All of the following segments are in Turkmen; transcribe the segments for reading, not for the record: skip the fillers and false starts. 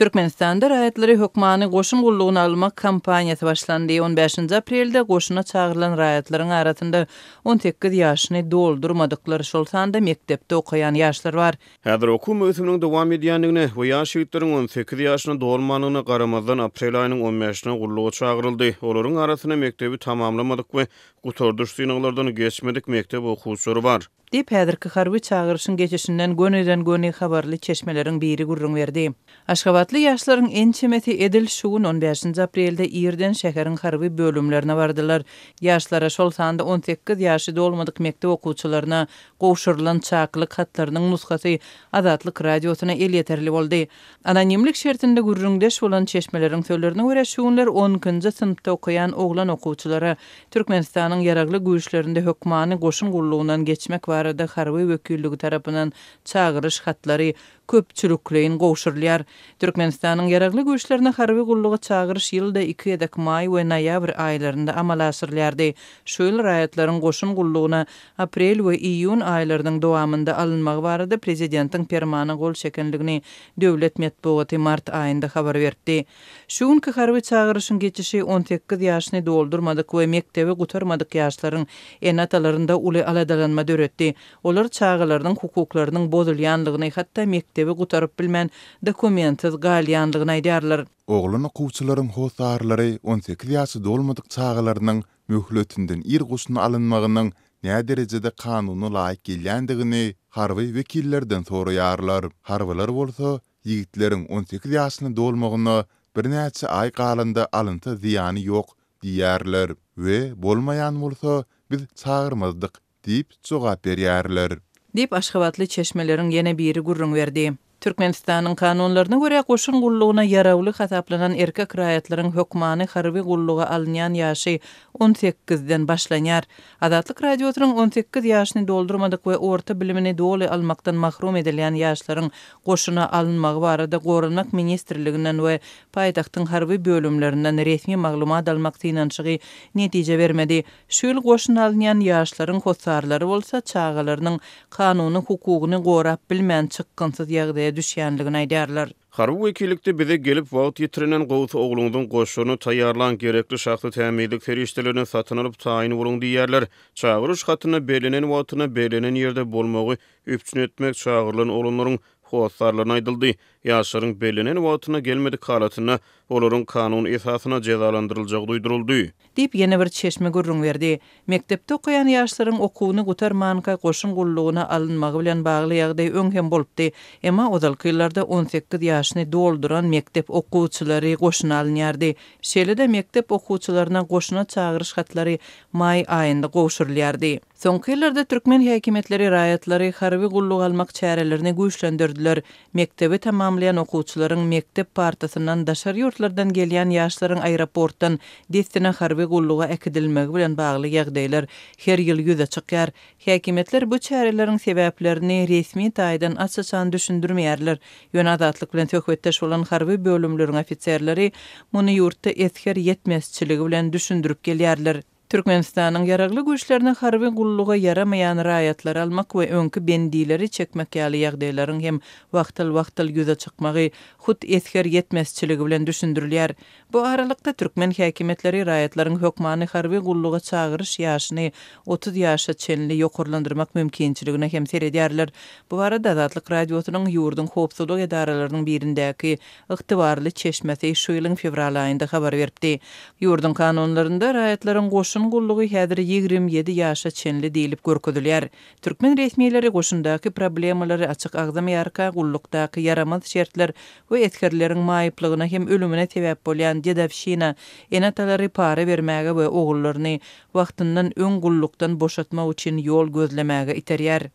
Türkmenistanda raýatlary hökmany goşun gullugyna almak kampaniýasy başlandy. On bäşinji aprelde goşuna çagyrylan raýatlaryň arasynda 18 ýaşyny doldurmadyklar, şol sanda mekdepde okaýan ýaşlar bar. Häzir okuw möwsüminiň dowam edýändigine we ýaş ýigitleriň 18 ýaşyny dolmandygyna garamazdan, aprel aýynyň on bäşine gulluga çagyryldy. Olaryň arasynda mekdebi tamamlamadyk we gutardyş synaglardan geçmedik mekdep okuwçylary bar. Diýip, häzirki harby çagyryşyň geçişinden gönüden-göni habarly çeşmeleriň biri gürrüň berdi. Aşgabatly ýaşlaryň ençemesi edil şu gün, on bäşinji aprelde irden şäheriň harby bölümlerine bardylar. Ýaşlara, şol sanda 18 ýaşy dolmadyk mekdep okuwçylaryna gowşurylan çakylyk hatlarynyň nusgasy Azatlyk Radiosyna elýeterli boldy. Anonimlik şertinde gürrüňdeş bolan çeşmeleriň sözlerine görä, şu günler on ikinji synpda okaýan oglan okuwçylara Türkmenistanyň Ýaragly Güýçlerinde hökmany goşun gullugyndan geçmek barada harby wekilligi tarapyndan çagyryş hatlary köpçülikleýin gowşurylýar. Türkmenistanyň Ýaragly Güýçlerine harby gulluga çagyryş ýylda iki gezek maý we noýabr aýlarynda amala aşyrylýardy. Şu ýyl raýatlaryň goşun gullugyna aprel we iýun aýlarynyň dowamynda alynmagy barada prezidentiň Permana gol çekenligini döwlet metbugaty mart aýynda habar beripdi. Şu günki harby çagyryşyň geçişi 18 ýaşyny doldurmadyk we mekdebi gutarmadyk ýaşlaryň ene-atalarynda uly aladalanma döretdi. Olar çagalarynyň hukuklarynyň bozulýanlygyny, hatda mekdebi gutaryp bilmän dokumentsiz galýanlygyny aýdýarlar. Oglan okuwçylaryň hossarlary 18 ýaşy dolmadyk çagalarynyň möhletinden ir goşuna alynmagynyň näderejede kanuna laýyk gelýändigini harby wekillerden soraýarlar. Harbylar bolsa, ýigitleriň 18 ýaşyny dolmagyna birnäçe aý galanda alynsa zyýany ýok diýýärler we bolmaýan bolsa biz çagyrmazdyk diýip jogap berýärler. Diýip, aşgabatly çeşmeleriň ýene biri gürrüň berdi. Türkmenistanyň kanunlaryna görä, goşun gullugyna ýarawly hasaplanan erkek raýatlaryň hökmany harby gulluga alynýan ýaşy on sekizden başlanýar. Azatlyk Radiosynyň 18 ýaşyny doldurmadyk we orta bilimini doly almakdan mahrum edilýän ýaşlaryň goşuna alynmagy barada Goranmak ministrliginden we paýtagtyň harby bölümlerinden resmi maglumat almak synanyşygy netije bermedi. Şu ýyl goşuna alynýan ýaşlaryň hossarlary bolsa çagalarynyň kanuny hukugyny gorap bilmän çykgynsyz ýagdaýa düşýänligini aýdýarlar. Harby wekillikde bize gelip wagt ýitirenden gowusy ogluňyzyň goşlaryny taýýarlaň, gerekli şahsy tämizlik serişdelerini satyn alyp taýyn boluň diýýärler. Çagyryş hatynda bellenen wagtynda bellenen ýerde bolmagy üpjün etmek çagyrylan oglanlaryň hossarlaryna aýdyldy. Ýaşlaryň bellenen wagtynda gelmedik halatynda olaryň kanun esasynda jezalandyryljagy duýduryldy. Diýip, ýene bir çeşme gürrüň berdi. Mekdepde okaýan ýaşlaryň okuwyny gutarmanka goşun gullugyna alynmagy bilen bagly ýagdaý öň hem bolupdy. Emma ozalky ýyllarda 18 ýaşyny dolduran mekdep okuwçylary goşuna alynýardy. Şeýle-de mekdep okuwçylaryna goşuna çagyryş hatlary maý aýynda gowşurylýardy. Soňky ýyllarda türkmen häkimiýetleri raýatlary harby gulluga almak çärelerini güýçlendirdiler. Mekdebi tamamlaýan okuwçylaryň mekdep partasyndan daşary ýurtlardan gelýän ýaşlaryň aeroportdan dessine harby gulluga äkidilmegi bilen bagly ýagdaýlar her ýyl ýüze çykýar. Häkimiýetler bu çäreleriň sebäplerini resmi taýdan aç-açan düşündirmeýärler. Ýöne Azatlyk bilen söhbetdeş bolan harby bölümleriň ofiserleri muny ýurtda esger ýetmezçiligi bilen düşündirip gelýärler. Türkmenistanyň Ýaragly Güýçlerine harby gulluga ýaramaýan raýatlary almak we öňki bendileri çekmek ýaly ýagdaýlaryň hem wagtal-wagtal ýüze çykmagy hut esger ýetmezçiligi bilen düşündirilýär. Bu aralykda, türkmen häkimiýetleri raýatlaryň hökmany harby gulluga çagyryş ýaşyny 30 ýaşa çenli ýokarlandyrmak mümkinçiligine hem seredýärler. Bu barada Azatlyk Radiosynyň ýurduň howpsuzlyk edaralarynyň birindäki ygtybarly çeşmesi şu ýylyň fewral aýynda habar beripdi. Ýurduň kanunlarynda raýatlaryň goşun gullugy häzir 27 ýaşa çenli diýlip görkezilýär. Türkmen resmileri goşundaky problemalary açyk agzamaýarka, gullukdaky ýaramaz şertler we esgerleriň maýyplygyna hem ölümine sebäp bolýan dedowşina, ene-atalary para bermäge we ogullaryny wagtyndan öň gullukdan boşatmak üçin ýol gözlemäge iterýär.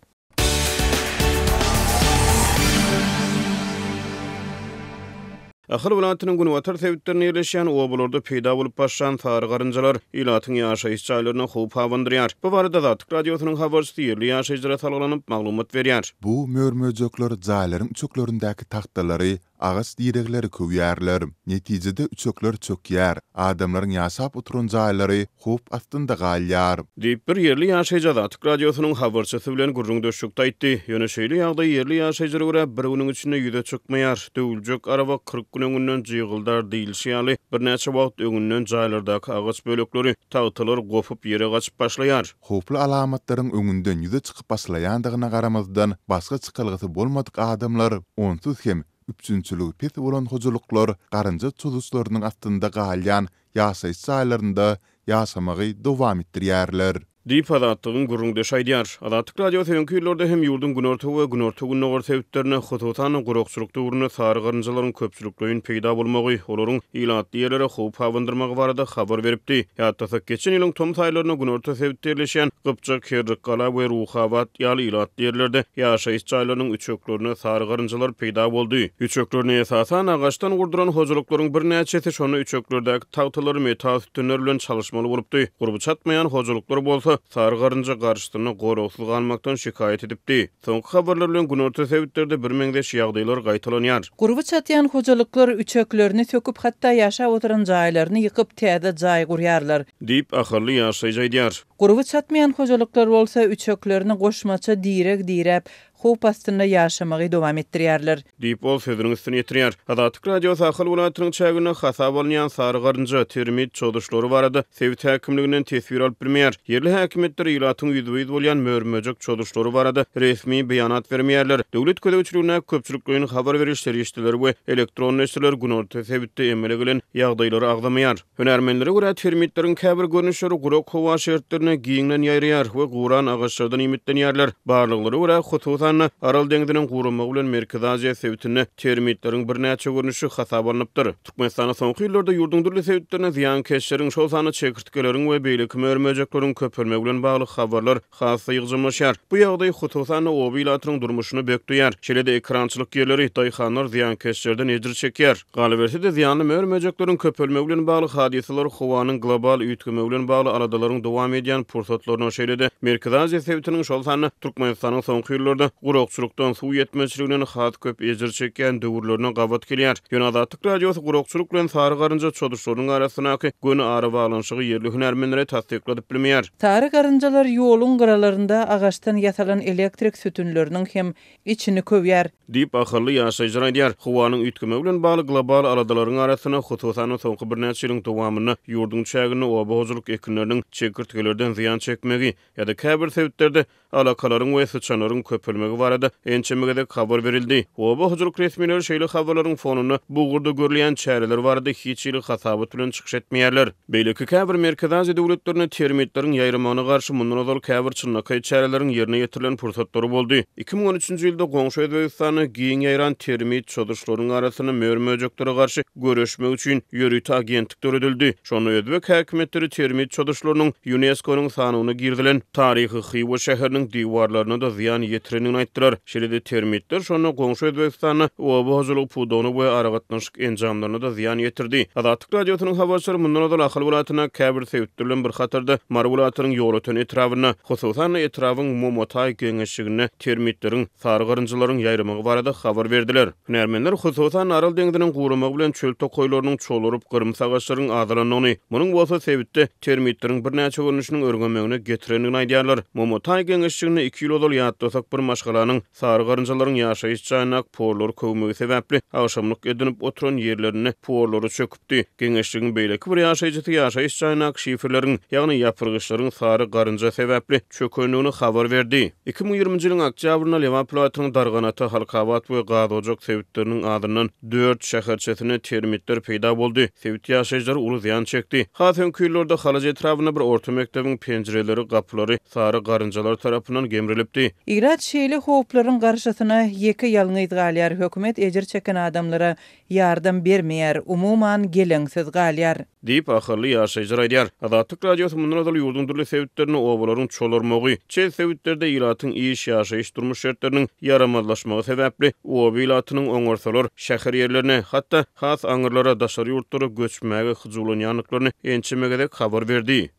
Ahal welaýatynyň günbatar sebitlerinde ýerleşýän obalarda peýda bolup başlan sary garynjalar ilatyň ýaşaýyş jaýlaryna howp abandyrýar. Bu barada Azatlyk Radiosynyň habarçysy ýerli ýaşaýjylara salgylanyp, maglumat berýär. Bu mör-möjekler jaýlaryň üçeklerindäki tagtalary, agaç diregleri köwýärler. Netijede üçekler çökýär, adamlaryň ýaşap oturan jaýlary howp astynda galýar. Diýip, bir ýerli ýaşaýjy Azatlyk Radiosynyň habarçysy bilen gürrüňdeşlikde aýtdy. Ýöne şeýle ýagdaý ýerli ýaşaýjylara görä bir günüň içinde ýüze çykmaýar. Döwüljek araba 40 gün öňünden jygyldar diýlişi ýaly, birnäçe wagt öňünden jaýlardaky agaç bölekleri, tagtalar gopup ýere gaçyp başlaýar. Howply alamatlaryň öňünden ýüze çykyp başlaýandygyna garamazdan, başga çykalgasy bolmadyk adamlar onsuz hem üpjünçiligi pes bolan hojalyklar garynja çozuşlarynyň astynda galýan ýaşaýyş jaýlarynda ýaşamagy dowam etdirýärler. Diýip, Azatlygyň gürrüňdeşi aýdýar. Azatlyk Radiosy öňki ýyllarda hem ýurduň günorta we günorta-gündogar sebitlerinde, hususan-da, gurakçylyk döwründe sary garynjalaryň köpçülikleýin peýda bolmagy, olaryň ilatly ýerlere howp abandyrmagy barada habar beripdi. Ýatlasak, geçen ýylyň tomus aýlarynda günorta sebitde ýerleşýän Gypjak, Herrikgala we Ruhabat ýaly ilatly ýerlerde ýaşaýyş jaýlarynyň üçeklerinde sary garynjalar peýda boldy. Üçeklerini esasan agaçdan gurduran hojalyklaryň birnäçesi şonda üçeklerdäki tagtalary metal sütünler bilen çalyşmaly bolupdy. Gurby çatmaýan hojalyklar bolsa sary garynja garşysynda goragsyz galmakdan şikaýat edipdi. Soňky habarlar bilen günorta sebitlerde birmeňzeş ýagdaýlar gaýtalanýar. Gurby çatýan hojalyklar üçeklerini söküp, hatda ýaşap oturan jaýlaryny ýykyp, täze jaý gurýarlar. Diýip, ahally ýaşaýjy aýdýar. Gurby çatmaýan hojalyklar bolsa üçeklerini goşmaça direg diräp, howp astynda ýaşamagy dowam etdirýärler. Diýip, ol sözüniň üstüni ýetirýär. Azatlyk Radiosy Ahal welaýatynyň çäginde hasaba alynýan sary garynja, termit, çozuşlary barada sebit häkimliginden teswir alyp bilmeýär. Ýerli häkimiýetler ilatyň ýüzbe-ýüz bolýan mör-möjek çozuşlary barada resmi beýanat bermeýärler. Döwlet gözegçiligindäki köpçülikleýin habar beriş serişdeleri we elektron neşirler günorta sebitde emele gelen ýagdaýlary agzamaýar. Hünärmenlere görä, termitleriň käbir görnüşleri gurak howa şertlerinde giňden ýaýraýar we guran agaçlardan iýmitlenýärler. Barlaglara görä, hususan-da, Aral deňziniň guramagy bilen Merkezi Aziýa sebitinde termitleriň birnäçe görnüşi hasaba alnypdyr. Türkmenistanda soňky ýyllarda ýurduň dürli sebitlerinde zyýankeşleriň, şol sanda çekirtgeleriň we beýleki mör-möjekleriň köpelmegi bilen bagly habarlar has-da ýygjamlaşýar. Bu ýagdaý, hususan-da, oba ilatynyň durmuşyny bökdeýär. Şeýle-de ekerançylyk ýerleri, daýhanlar zyýankeşlerden ejir çekýär. Galyberse-de, zyýanly mör-möjekleriň köpelmegi bilen bagly hadysalar howanyň global üýtgemegi bilen bagly aladalaryň dowam edýän pursatlaryna, şeýle-de Merkezi Aziýa sebitiniň, şol sanda Türkmenistanyň soňky ýyllarda gurakçylykdan, suw ýetmezçiliginden has köp ejir çekýän döwürlerine gabat gelýär. Ýöne Azatlyk Radiosy gurakçylyk bilen sary garynja çozuşlarynyň arasyndaky göni arabaglanyşygy ýerli hünärmenlere tassykladyp bilmeýär. Sary garynjalar ýoluň gyralarynda agaçdan ýasalan elektrik sütünleriniň hem içini köwýär. Diýip, ahally ýaşaýjylar aýdýar. Howanyň üýtgemegi bilen bagly global aladalaryň arasynda, hususan-da, soňky birnäçe ýylyň dowamynda ýurduň çäginde oba hojalyk ekinleriniň çekirtgelerden zyýan çekmegi ýa-da käbir sebitlerde alakalaryň we syçanlaryň köpelmegi barada ençeme gezek habar berildi. Oba hojalyk resmileri şeýle habarlaryň fonunda bu ugurda görülýän çäreler barada hiç hili hasabat bilen çykyş etmeýärler. Beýleki käbir Merkezi Aziýa döwletlerinde termitleriň ýaýramagyna garşy mundan ozal käbir çynlakaý çäreleriň ýerine ýetirilen pursatlary boldy. 2013-nji ýylda goňşy Özbegistanda giň ýaýran termit çozuşlarynyň arasynda mör-möjeklere garşy göreşmek üçin ýörite agentlik döredildi. Şonda özbek häkimiýetleri termit çozuşlarynyň ÝUNESKO-nyň sanawyna girizilen taryhy Hywa şäheriniň diwarlaryna-da zyýan ýetirendigini aýtdylar. Şeýle-de termitler şonda goňşy Özbegistanda oba hojalygy pudagyna we aragatnaşyk enjamlaryna-da zyýan ýetirdi. Azatlyk Radiosynyň habarçylary mundan ozal Ahal welaýatyndaky käbir sebitler bilen bir hatarda Mary welaýatynyň Ýolöten etrabynda, hususan-da etrabyň Momataý geňeşliginde termitleriň, sary garynjalaryň ýaýramagy barada habar berdiler. Hünärmenler hususan-da Aral deňziniň guramagy bilen çöl tokaýlarynyň çolaryp, gyrymsy agaçlaryň azalandygyny, munuň bolsa sebitde termitleriň birnäçe görnüşiniň örňemegine getirendigini aýdýarlar. Momotaý geňeşliginde iki ýyl ozal ýatlasak bir maşgalanyň sary garynjalaryň ýaşaýyş jaýyndaky porlary köwmegi sebäpli agşamlyk edinip oturan ýerlerinde porlary çöküpdi. Geňeşligiň beýleki bir ýaşaýjysy ýaşaýyş jaýyndaky şiferleriň, ýagny ýapyrgyçlaryň sary garynja sebäpli çökendigini habar berdi. 2020-nji ýylyň oktýabrynda Lebap welaýatynyň Darganata, Halkabat we Gazojak sebitleriniň azyndan dört şäherçesinde termitler peýda boldy, sebit ýaşaýjylary uly zyýan çekdi. Has öňki ýyllarda Halaç etrabynda bir orta mekdebiň penjireleri, gapylary sary garynjalar tarapyndan gemrilipdi. Ilat şeýle howplaryň garşysyna ýeke-ýalňyz galýar, hökümet ejir çeken adamlara ýardam bermeýär, umuman geleňsiz galýar. Diýip, ahally ýaşaýjylar aýdýar. Azatlyk Radiosy mundan ozal ýurduň dürli sebitlerinde obalaryň çolarmagy, çet sebitlerde ilatyň iş, ýaşaýyş-durmuş şertleriniň ýaramazlaşmagy sebäpli, oba ilatynyň oňarsalar, şäher ýerlerine, hatda has aňyrlara, daşary ýurtlara göçmäge hyjuwlanýandyklaryny ençeme gezek habar berdi.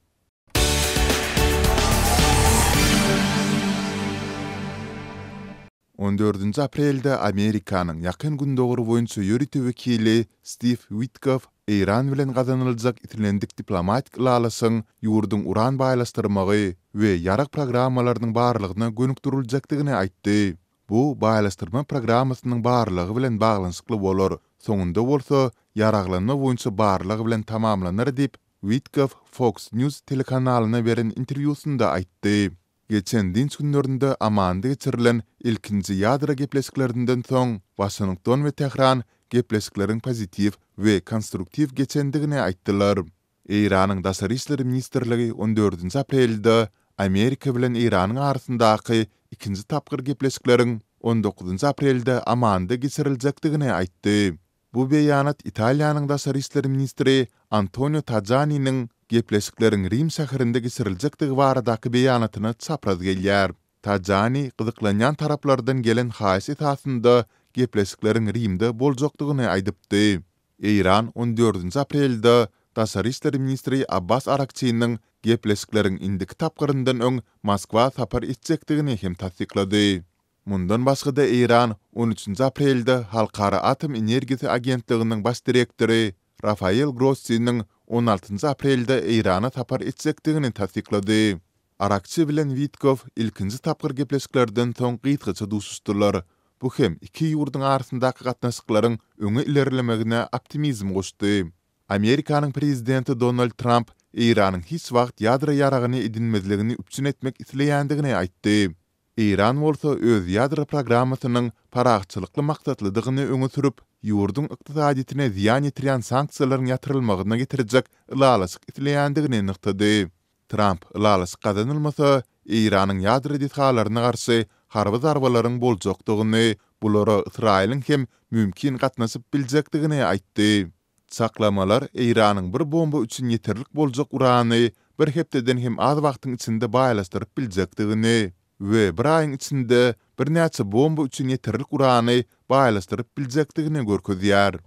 On dördünji aprelde Amerikanyň Ýakyn Gündogar boýunça ýörite wekili Stiw Witkoff Eýran bilen gazanyljak islendik diplomatik ylalaşygyň ýurduň uran baýlaşdyrmagy we ýarag programmalarynyň barlygyna gönükdiriljekdigini aýtdy. Bu baýlaşdyrma programmasynyň barlygy bilen baglanyşykly bolar, soňunda bolsa ýaraglanma boýunça barlag bilen tamamlanar diýip, Witkoff Fox News telekanalyna beren interwýusynda aýtdy. Geçen dynç günlerinde Amanda geçirilen ilkinji ýadro gepleşiklerinden soň, Waşington we Tähran gepleşikleriň pozitiw we konstruktiw geçendigini aýtdylar. Eýranyň Daşary işler ministrligi on dördünji aprelde Amerika bilen Eýranyň arasyndaky ikinji tapgyr gepleşikleriň on dokuzynjy aprelde Amanda geçiriljekdigini aýtdy. Bu beýanat Italiýanyň daşary işler ministri Antonio Tajaniniň gepleşikleriň Rim şäherinde geçiriljekdigi baradaky beýanatyna çapraz gelýär. Tajani gyzyklanýan taraplardan gelen haýyş esasynda gepleşikleriň Rimde boljakdygyny aýdypdy. Eýran on dördünji aprelde daşary işler ministri Abbas Arakçiniň gepleşikleriň indiki tapgyryndan öň Moskwa sapar etjekdigini hem tassyklady. Mundan başga-da Eýran on üçünji aprelde Halkara atom energiýasy agentliginiň baş direktory Rafael Grossiniň on altynjy aprelde Eýrana sapar etjekdigini tassyklady. Arakçi bilen Witkoff ilkinji tapgyr gepleşiklerden soň gysgaça duşuşdylar. Bu hem iki ýurduň arasyndaky gatnaşyklaryň öňe ilerlemegine optimizm goşdy. Amerikanyň prezidenti Donald Tramp Eýranyň hiç wagt ýadro ýaragyny edinmezligini üpjün etmek isleýändigini aýtdy. Eýran bolsa öz ýadro programmasynyň parahatçylykly maksatlydygyny öňe sürüp, ýurduň ykdysadyýetine zyýan ýetirýän sanksiýalaryň ýatyrylmagyna getirjek ylalaşyk isleýändigini nygtady. Tramp ylalaşyk gazanylmasa, Eýranyň ýadro desgalaryna garşy harby zarbalaryň boljakdygyny, bulara Ysraýylyň hem mümkin gatnaşyp biljekdigini aýtdy. Çaklamalar Eýranyň bir bomba üçin ýeterlik boljak urany bir hepdeden hem az wagtyň içinde baýlaşdyryp biljekdigini we bir aýyň içinde birnäçe bomba üçin ýeterlik urany baýlaşdyryp biljekdigini görkezýär.